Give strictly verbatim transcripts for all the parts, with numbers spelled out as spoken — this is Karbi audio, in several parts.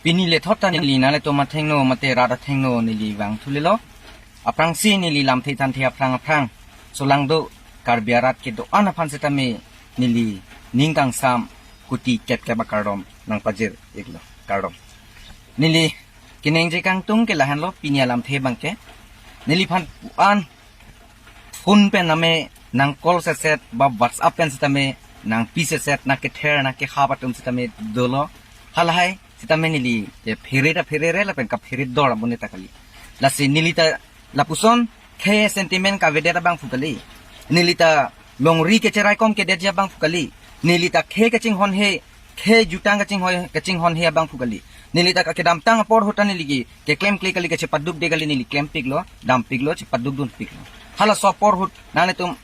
Pini lethot ta neli nanglitum athengno mate rat athengno neli vangthu lelo. Aphrangsi neli lamthe thanthe aphrang aphrang solangdo Karbi arat kedo-an aphan setame neli ning kangsam kuti kep kep akardom nangpajir iklo, kardom. Neli keningje kangtung ke lahenlo, pini alamthe abangke neliphan pu-an phone pen name nang call seset ba WhatsApp pen setame nangpi seset, nangkether nangkehap atum setame dolo. Halahai setame neli, eh, phere ta phere re lapen kaphere dor abone ta kali. Lasi neli ta lapuson khei sentiment kavedet abangphu kali. Neli ta longri kecherai kom kedetji abangphu kali. Neli ta khei kachinghon he, khei jutang kachinghoi kachinghon he abangphu kali. Neli ta kedamtang apor ahut ta neli ke keklemkle kali, kachepaduk de kali, neli klempiklo, dampiklo, chepaduk dunpiklo. Halaso apor ahut nanglitum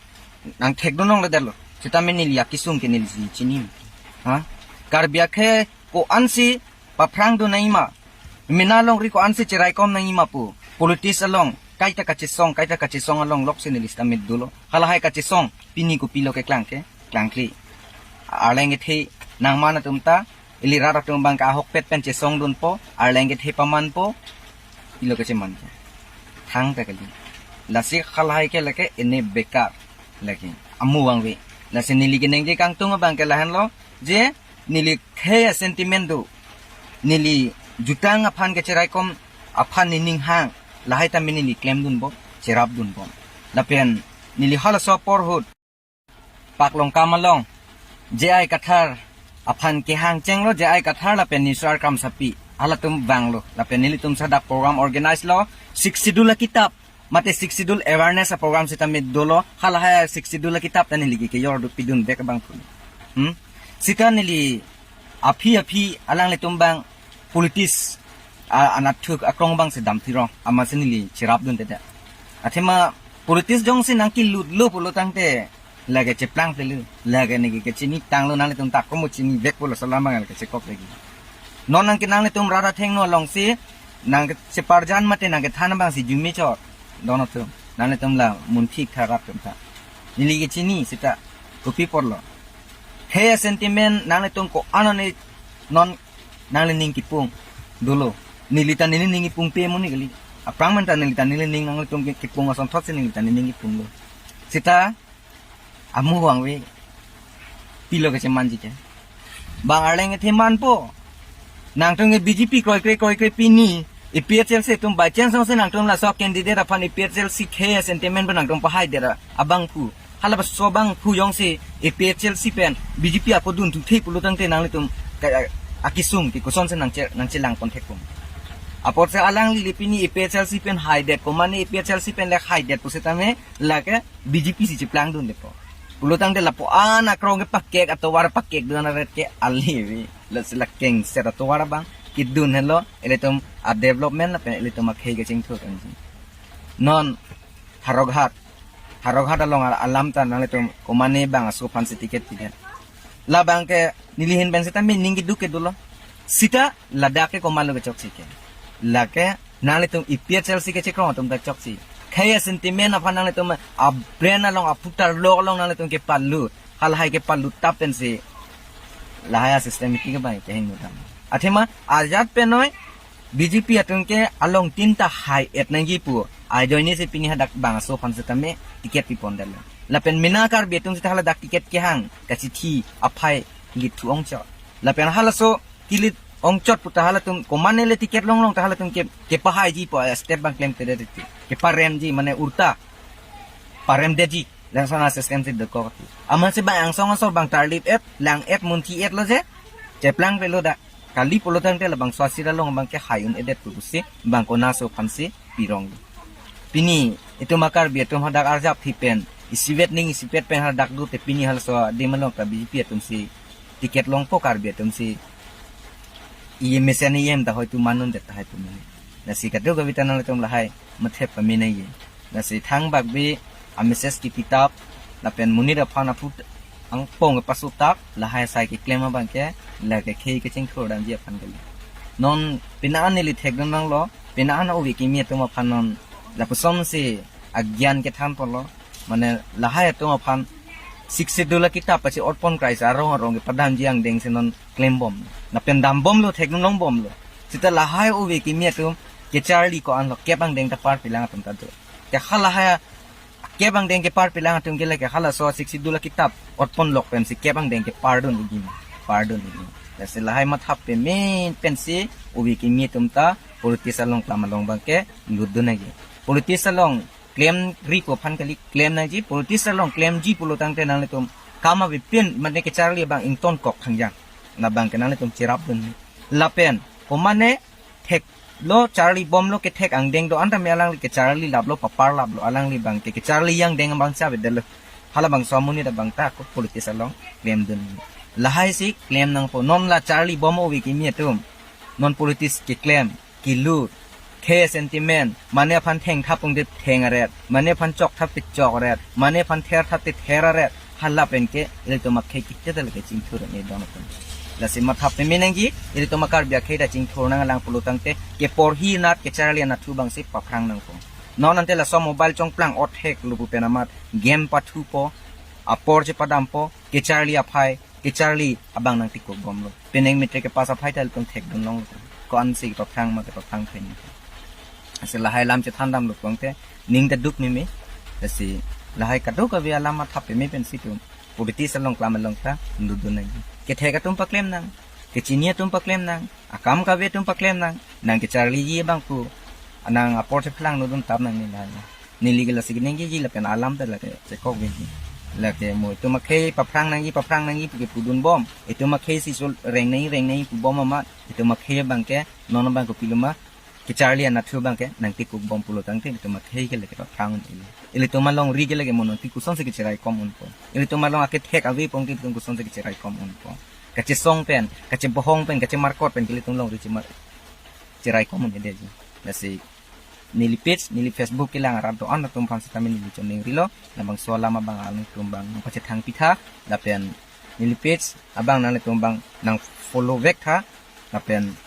nangthekdun longledetlo. Setame neli akesung ke neli si chini. Ha? Karbi akhei ko-ansi paphrang dun nangji ma, mena longri ko-ansi cherai kom nangji ma pu politics along kaita kachesong, kaita kachesong along loksi neli setame dolo. Halahai kachesong pini kopilo keklang ke, klangkle. Arleng kethe nangman atum ta, ili rat atum abangke ahokpet pen chesong dunpo, arleng kethe pamanpo, pilo kacheman ke. Thangta kali. Lasi halahai ke lake ene bekar lake amu vangve. Lasi neli keningje kangtung abangke lahenlo, je neli khei sentiment do, neli jutang aphan kecherai kom aphan nening hang, lahai tame neli klemdunbom, cherapdunbom. Lapen neli halaso apor ahut Pak Longkam along J I Kathar aphan kehang chenglo, J I Kathar lapen Nisar Kramsapi, halatum vanglo. Lapen nelitum sadak program organize lo, Sixth Schedule akitap mate Sixth Schedule awareness aprogram setame dolo. Halahai Sixth Schedule akitap ta neli ke kejor do pidun bek abangphu. Hmm? Seta neli aphi aphi alanglitum abang politics a, anathuk akrong abangsi damthirong, amatsi neli cherapdunde. Athema politics jongsi nangkelutlo pulo tangte lake cheplangplelo, lake neke kechinitanglo, nanglitum ta komo chinivekpo, laso alam abang kachekok lagi. Non nangke nanglitum rat athengno alongsi nangkecheparjan mate nangkethan abangsi jume chot. Don atum, nanglitum la munthik tha rat atum ta. Neli kechini seta kopi apotlo. Khei sentiment nanglitum ko-an ani non nangli ning kipung dolo. Neli ta neli ning kipungpe amonit kali. Aphrang pen ta neli ta neli ning nanglitum ke kipung asonthotsi neli ta neli ning kipunglo. Seta amu vangve, pilo kachemanji ke. Bang arleng kethe manpo. Nangtum ke B J P kroikre kroikre pini, A P H L C atum by chance jongsi nangtum laso candidate aphan A P H L C khei sentiment pen nangtum pahaidet abangphu, hala bangso abangphu jongsi A P H L C pen B J P ako dunthu the pulo tangte nanglitum ka, akesung ke kosonsi nangche, nangchelang ponthekpo. Apotsi alangli pini A P H L C pen haidet, komane A P H L C pen le haidet pu setame lake B J P si cheplangdundepo. Pulo tangte lapu-an akrong kepakek, atovar pakekdun aret ke ali ave. Lasi la kengset atovar abang kedun helo, ilitum a-development lapen ilitum akhei kachingthur kangji. Non Howraghat, Howraghat along al-, alam ta nanglitum komane bangso aphansi ticket pidet. Labang ke neli ahin pen seta meaning keduk ke dolo. Seta ladak ke komatlo kechoksi ke. Lake nanglitum A P H L C kechekrong atum ta choksi. Khei sentiment aphan nanglitum a-brain along, aputar lo along nanglitum kepalut. Halahai kepalut tap pensi lahai a-system iti ke bai kehingno dam. Athema ajat penoi B J P atum ke along tin ta hai-et nangji pu ajoine si pini hadak bangso aphan setame ticket pipondetlo. Lapen mena Karbi atum seta haladak ticket kehang kachithi aphai kilit thu ongchot. Lapen halaso kilit ongchot puta halatum komane le ticket longlong ta halatum ke, kepahaiji pu a-step abang klemkledet ti. Keparemji mane ulta paremdetji. Langsong a-system si dokok ti. Amatsi bang angsong asor bang tarlip-et, lang-et, munthi-etlo je. Cheplangplelo dak. Kali pulo tangte labangso asira long abang ke hai un-edet pusi bang konaso aphansi pirong. Pini itum a-Karbi atum hadak arjap thi pen isivet ning isipet pen hadak dute pini halaso adim along ta B J P atumsi ticket longpo, Karbi atumsi iye mesen iye em ta hoitu manundet tahai pu mene. Lasi kadokave ta nanglitum lahai mathep pamenaye. Lasi thangbak bi a-message kipitap lapen monit aphan aphu angpong pasutap lahai asai keklem abang ke lake khei kachingthur damji aphan kali. Non pini an neli thekdun nanglo, pini an ove kimi atum aphan non lapuson si agyan kethan polo, mane lahai atum aphan Sixth Schedule akitap pasi otpon krai sa arong arong kepadamji angdeng si non klembom. Lapen dambomlo, thekdun longbomlo. Seta lahai ove kimi atum kecharli ko-an lo, kep angdeng ta parpilang atum ta do. Ke halahai kep angdeng ke parpilang atum ke lake halaso Sixth Schedule akitap otpon lok pensi kep angdeng ke pardon igi ma, pardon igi. Lasi lahai mathap peme pensi ove kimi atum ta politics along klam along abangke lutdun agi. Politics along klemri ko aphan kali klem nangji, politics along klemji pulo tangte nanglitum kam avepin mane kecharli abang ingtonkok thangjang. Labangke nanglitum cherapdun. Lapen komane theklo, charli bomlo, kethek angdeng do-an tame alangli kecharli laplo, papar laplo, alangli abangke kecharli angdeng abang si avedetlo. Halabangso amonit abang ta ako politics along klemdun. Lahai si klem nangpo, non la charli bom ove kimi atum. Non politics keklem, kelut, khei sentiment, mane aphan thengthap pungdip theng aret, mane aphan chokthap te chok aret, mane aphan therthap te ther aret, hala penke ilitum akhei kite ta lake chingthur ne don atum. Lasi mathap peme nangji, ilitum a-Karbi akhei ta chingthur nang alang pulo tangte, keporhi nat kecharli anatthu abang si paphrang nangpo. Non ante laso mobile chongplang othek lupu pen amat, game pathupo, apor chepadampo, kecharli aphai, kecharli abang nangtikuk bomlo. Penang matric kepass aphai ta ilitum thekdun longlo. Ko-an si kepaphrang ma kepaphrang theng. Lasi lahai alam chethan damlo pulote ning ta duk meme. Lasi lahai kadokave alam mathap peme pensi itum politics along klam along ta lutdun nangji. Kethek atum paklem nang, kechini atum paklem nang, akam kave atum paklem nang, nang kecharliji abang pu, nang apor cheplang nudun tap nang nila. Neli ke lasi keningjeji lapen alam ta lake chekok veji. Lake mo itum akhei paphrang nangji, paphrang nangji pu kepudun bom. Itum akhei si sul reng nangji, reng nangji pu bom amat, itum akhei abangke non abang kopiloma kecharli anatthu abangke nangtikuk bom pulo tangte itum akhei ke lake paphrang un-elo. Ilitum alongri ke lake mo non ti kosonsi kecherai kom unpo. Ilitum along akethek ave pongte itum kosonsi kecherai kom unpo. Kachesong pen, kachebohong pen, kachemarkot pen ke ilitum longri chemar cherai kom un-edetji. Lasi neli page, neli Facebook kelang arat do-an atum aphan sitame neli choningrilo, labangso alam abang alangtum abang nangpachethang pitha, lapen neli page abang nanglitum abang nang follow vek tha, lapen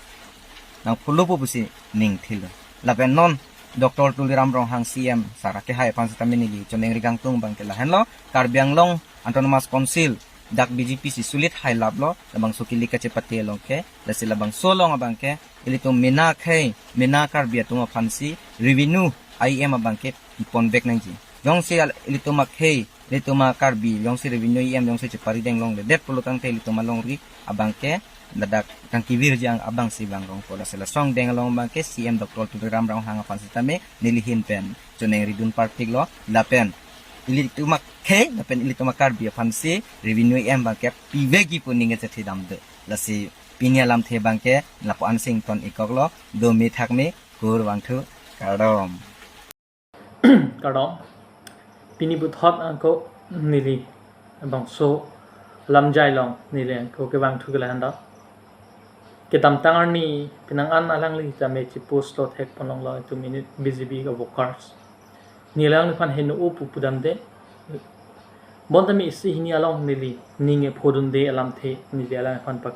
nang follow po pusi ningthilo. Lapen non Doctor Tuliram Ronghang C M sar akehai aphan sitame neli choningri kangtung abangke lahenlo, Karbi Anglong Autonomous Council dak B J P si sulit hai laplo, labangso kili kachepate along ke, lasi labangso along abangke ilitum mena akhei, mena Karbi atum aphansi revenue I M abangke ipon vek nangji. Jongsi al-, ilitum akhei, ilitum a-Karbi, jongsi revenue I M jongsi chepari deng longledet pulo tangte ilitum alongri abangke ladak kangkivirji abang si vang rongpo. Lasi laso angdeng along abangke C M Doctor Tuliram Ronghang aphan sitame neli ahin pen choningridun parpiklo, lapen ilitum akhei lapen ilitum a-Karbi aphansi revenue I M abangke pivekji pu ning kachethe damde. Lasi pini alamthe abangke lapu-an si ington-ik koklo, dome thakme, kurvangthu, kardom. Kardom. Pini puthot ako neli bangso lamjai along neli ako kevangthu ke lahenlo. Kedamtang arni penang an alangli tame chipostlo thekponlonglo itum inut B J P ka workers. Neli alangliphan heno-o pu pudamde. Bonta mi isi hini along neli ning ephodunde alamthe neli alangliphan pak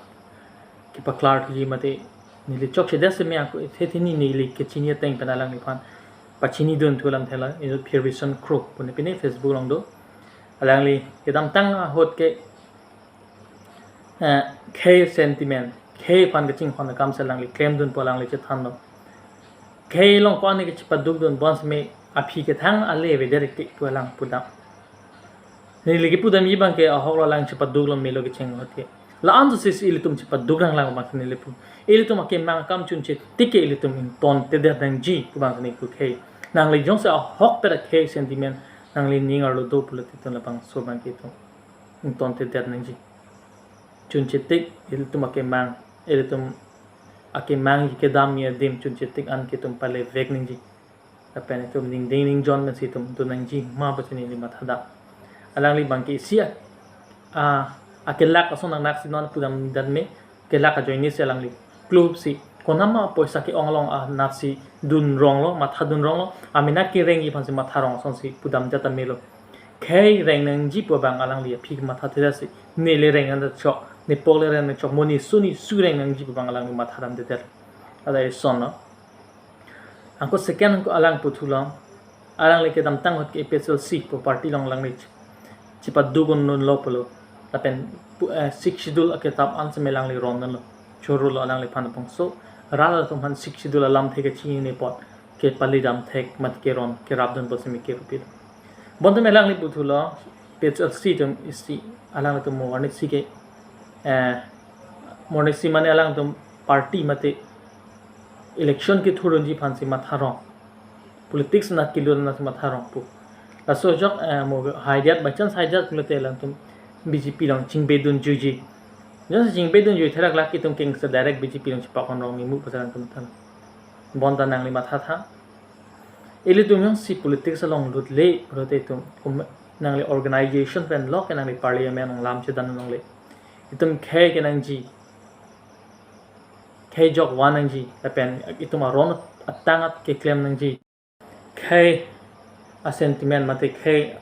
kepaklarthuji mate neli chokchedet seme ako ethe thini neli kechini ateng pen alangliphan pachinidunthu alamthe la, inut Pearson Kro pune pine Facebook along do. Alangli kedamtang ahut ke, eh, khei sentiment, khei aphan kachinghon akam si alangli klemdunpo, alangli chethanlo. Khei along ko-an ke chipadukdun bonseme aphi kethang ale avedet tik pu alang pudam. Neli kepudamji abangke ahoklo, alang chipaduklo melo kecheng ahut ke. La-an si ilitum chipaduk nanglang abang neli pu. Ilitum akemang akam chunchetik ke ilitum ingtontedet nangji pu abang neli pu khei. Nangli jongsi ahokpet akhei sentiment nangli ning arlo do pulote itum labangso abangke itum ingtontedet nangji. Chunchetik ilitum akemang, ilitum akemang kedam adim chunchetik an ke itum palevek nangji. Lapen itum ningding ningjon pensi itum dun nangji ma pusi neli mathadam. Alangli abangke isi a, a, akelak ason nangnaksi non pudamdet me, kelak ajoine si alangli klupsi konatma poisa ke-ong along anaksi dunronglo, mathadunronglo, amena kerengji aphansi matharong asonsi pudamdet ta melo. Khei reng nangji pu abang alangli aphi mathathedetsi, neli reng nangchok, nepok le reng nangchok, monit suni su reng nangji pu abang alangli mathadamdedet. Ada isonlo. Ako second ako alang puthulo. Alangli kedamtang ahut ke A P H L C pu party along alangli chi-, chipadukdunlo pulo. Lapen pu-, eh, Sixth Schedule akitap an seme alangli rondunlo. Chorolo alangliphan abangso rat atum aphan Sixth Schedule alamthe kachinine apot kepali dam thek mat keron kerap dun apot simi kerupi. Bonta me alangli puthulo, P H L C atum isi, alangtum mo arni si ke, eh, mo arni si mane alangtum party mate election kethurdunji aphansi matharong. Politics anat kelun anatsi matharong pu. Laso ajok, eh, mo haidiat, by chance haidiat pulote alangtum B J P along chingbedunjuiji. Jongsi chingbedunjui therak lake itum kengsa direct B J P along chepahonrong mimu pu alangtum than. Bonta nangli mathatha. Ilitum jongsi politics along lutle pulote itum, um, nangli organization pen lo ke nangli parliament along lam chedan longle. Itum khei kenangji. Khei jok van nangji. Lapen itum aron atang at keklem nangji. Khei a-sentiment mate khei,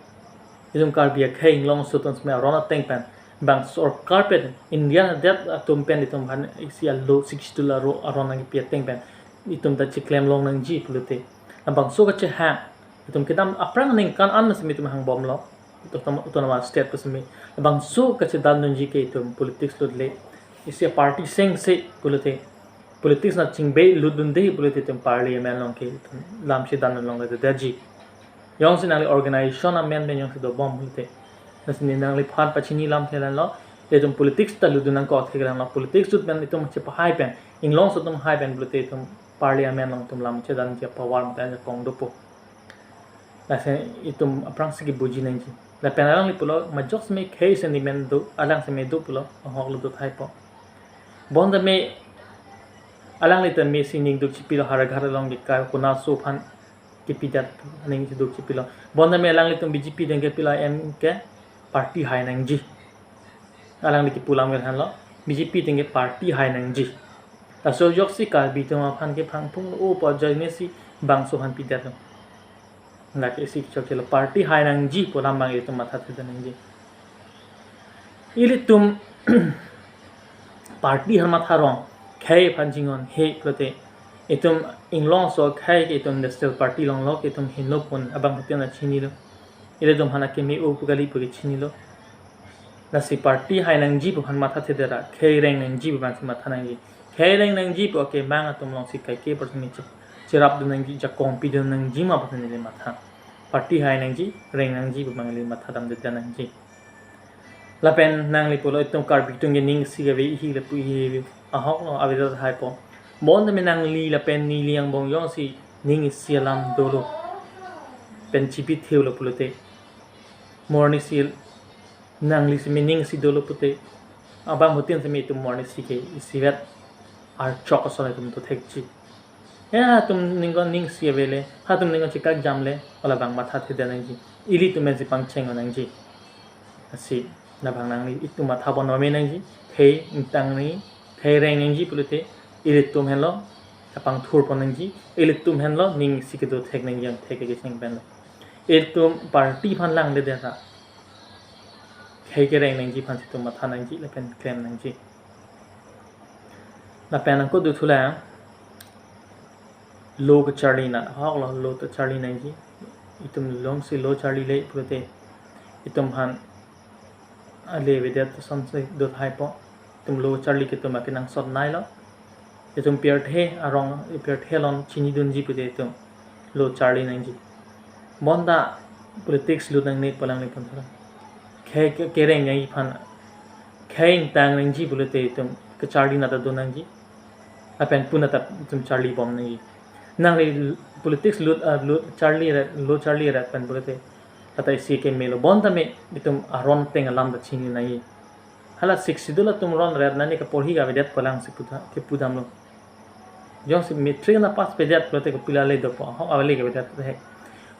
itum Karbi akhei inglongso atum seme aron ateng pen, bang sorkar pen, India adet atum pen itum aphan isi alo Sixth Schedule aro aron nangpi ateng pen itum ta chiklem long nangji pulote, labangso kachehang, itum kedam aphrang aningkan an seme itum hangbomlo, itum autonomous state pu seme, labangso kachedandunji ke itum politics lutle, isi party sengse pulote, politics anat chingbe lutdunde pulote itum parliament along ke itum lam chedan longledetji. Jongsi nangli organization amen pen jongsi dobom pulote, lasi ne nangliphan pachini lamthe lang lo, itum politics ta lutdun nangkok thek lang lo, politics lut pen itum chepahai pen, inglongso atum hai pen pulote itum parliament along itum lam chedanji apower mate ajakong dopo. Lasi itum aphrangsi kebuji nangji. Lapen alangli pulo, majok seme khei sentiment do, alang seme do pulo, ahoklo do thaipo. Bonta me alangli ta mesi ning duk chipilo, Howraghat along ke kai konaso aphan kepidet ning si duk chipilo. Bonta me alanglitum B J P ateng ke pilo, M K party hai nangji. Alangli kipu lam ke thanlo, B J P ateng ke party hai nangji. Laso ajoksi Karbi atum aphan ke phangphung lo, o pu ajoine si bangso aphan pidetlo. Lake isi chokchelo, party hai nangji pu alam abang itum mathathedet nangji. Ilitum party aphan matharong, khei aphan chinghon he pulote, itum inglongso khei ke itum National Party along lo ke itum heno pon abang hotel na chinilo. Ilitum aphan akeme o pu kali pu ke chinilo. Lasi party hai nangji pu aphan mathathedet ra, khei reng nangji pu aphansi matha nangji. Khei reng nangji pu akemang atum alongsi kaike apor sini chep-, cherapdun nangji, jakong pidun nangji ma pu neli matha. Party hai nangji, reng nangji pu abang neli matha damdedet nangji. Lapen nangli pulo itum Karbi atum ke ning isi kave, ihi le pu ihi ahoklo, avedet thaipo. Bonta me nangli lapen neli angbong jongsi ning isi alam dolo pen chipithelo pulote, mo arni si nangli seme ning isi dolo pulote, abang hotel seme itum mo arni si ke isivet archok ason itum dothekji. Ya, hatum ningkan ning isi avele, hatum ningkan chikak jamle, o labang mathathedet nangji. Ilitum pensi pangcheng nangji. Lasi labang nangli itum matha pon nome nangji. Khei ingtang nangji, khei reng nangji pulote, ilitum henlo kapangthur pon nangji, ilitum henlo ning isi kedo thek nangji, angthek kecheng penlo. Ilitum party aphan langledet ra, khei kereng nangji aphansi itum matha nangji lapen klem nangji. Lapen angko dothulang, lo kacharli nat, ahoklo, lo ta charli nangji. Itum jongsi lo charlile pulote, itum aphan ale avedet asonsi do thaipo. Itum lo charli ke itum akenangsot nailo. Itum pirthe arong, pirthe along chinidunji pulote itum lo charli nangji. Bonta politics lut nangne pu alangli puntha. Khei ke-, kereng nangji aphan, khei ingtang nangji pulote itum kacharli nat ta do nangji. Lapen puna ta itum charli bom nangji. Nangli politics lut, ah, lut charli ret, lo charli ret pen pulote, lata isi kemelo. Bonta me itum aron ateng alam ta chini nangji. Hala Sixth Schedule atum ron ret nani kaporhi kavedet pu alangsi puta, kepudamlo. Jongsi matric na pass pedet pulote kopilo le dopo, ahok avele kavedet he.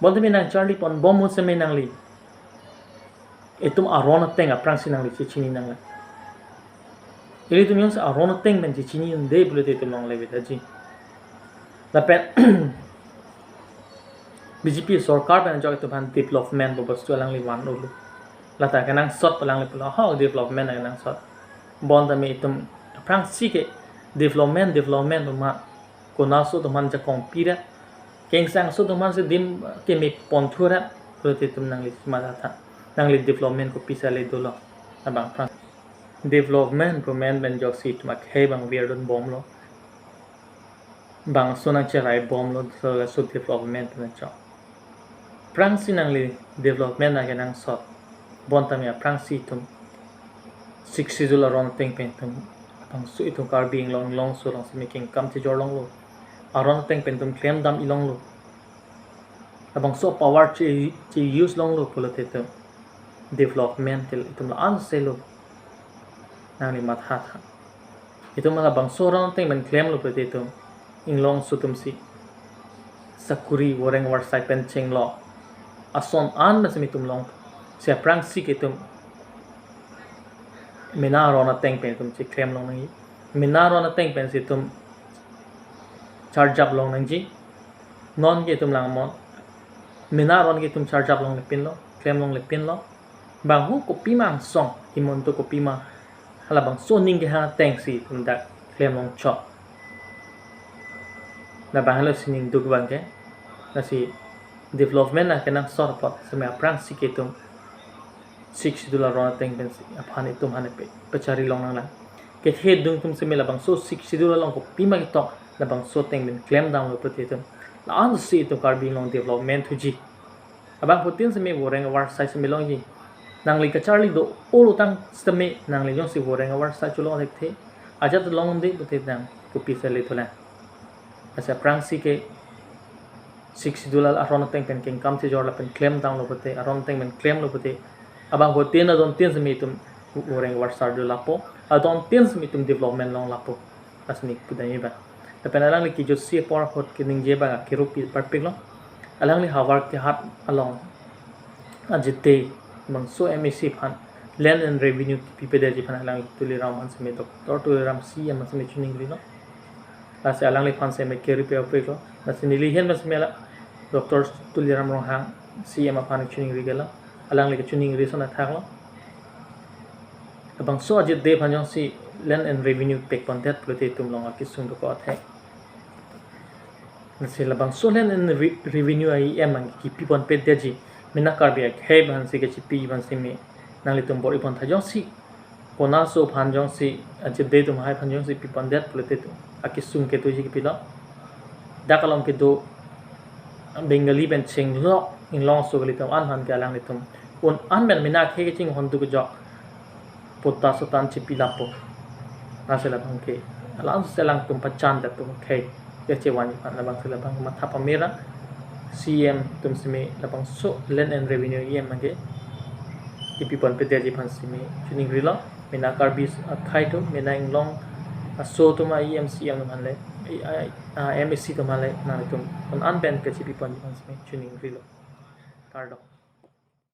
Bonta me nang charli pon bom mo seme nangli itum aron ateng aphrangsi nangli chechini nanglo. Ilitum jongsi aron ateng pen chechinide pulote itum longlevedetji. Lapen B J P sorkar pen ajok itum aphan development pu bostu alangli van-olo. Lata kenangsot pu alangli pulo, ho development kenangsot. Bonta me itum aphrangsi ke development, development pu ma, konaso atum aphan jakong piret, kengsangso atum aphansi adim keme pon thuret, pulote itum nangli mathatha. Nangli development kopisa le dolo, abang aphrang. Development pu amen pen ajoksi itum akhei abang virdun bomlo. Bangso nangcherai bomlo, laso development na chok. Aphrangsi nangli development akenangsot. Bonta me aphrangsi itum Sixth Schedule aron ateng pen itum, bangso itum Karbi Anglong, Anglong aso along semi kengkam chejor longlo. Aron ateng pen itum klemdam-i longlo. Labangso power che, che-use longlo pulote itum development ke itum la-an selo. Nangli matha tha. Itum labangso aron ateng pen klemlo pulote itum Anglong aso atum si sakuri voreng varsai pen chenglo ason an na semi itum long. Si aphrangsi ke itum mena aron ateng pen itum cheklem long nangji. Mena aron ateng pensi itum charjap long nangji. Non ke itum langmon. Mena aron ke itum charjap longle pinlo, klem longle pinlo. Bang hu kopima angsong, imonto kopima, halabangso aning kehang atengsi itum dak klem long chok. Labang helo sining duk abang ke. Lasi development akenangsot apot semi aphrangsi ke itum Sixth Schedule aron ateng pensi aphan itum aphan pe, pachari long nanglang. Kethe adung atum semi labangso Sixth Schedule along kopima ketok, labangso ateng pen klemdamlo pulote itum la-ansi itum Karbi Anglong development thuji. Abangphutin semi voreng varsai semi longji. Nangli kacharli do-o lotang semi nangli jongsi voreng varsai cholong thekthe, ajat longde pulote nang kopi sele tholang. Lasi aphrangsi ke Sixth Schedule aron ateng pen kengkam chejor lapen klemdamlo pulote, aron ateng pen klemlo pulote, abangphutin adontin semi itum voreng varsai do lapo, adontin semi itum development long lapo. Lasi neli pudamji abang. Lapen alangli kejutsi apor ahut keningje abang akirup pi parpiklo. Alangli Howraghat along ajite bangso M A C aphan Land and Revenue kipipedetji aphan alangli Tuliram aphan semi, Doctor Tuliram C E M aphan semi choningrilo. Lasi alangliphan semi keripe apiklo. Lasi neli ahin aphan semi la Doctor Tuliram Ronghang C E M aphan choningri gelo. Alangli kechoningri ason athaklo. Labangso ajite aphan jongsi Land and Revenue pekpondet pulote itum along akesung dokok athai. Lasi labangso Land and Re-, Revenue a-E M abang kipipondetji. Mena Karbi akhei aphansi kachipi aphan semi nanglitum bor-ipon tha jongsi. Konat aso aphan jongsi, ajite atum hai aphan jongsi pipondet pulote itum akesung ke tuji kipilo. Dak along kedo Bengali pen chenglok Anglong aso kalitum an aphan ke alanglitum un an pen mena akhei kachinghon duk jok. Patta sotta chipi lapo. Lasi labang ke alang selang atum pachan dak atum akhei kechevanji aphan labangsi labang matha pamera C E M atum semi labangso Land and Revenue E M abang ke kipiponpedetji aphan semi choningrilo. Mena Karbi akhei atum, mena Anglong aso atum a-E M C E M atum aphan le, a, a, M A C atum aphan le nanglitum un an pen kachipiponji aphan semi choningrilo. Kardom.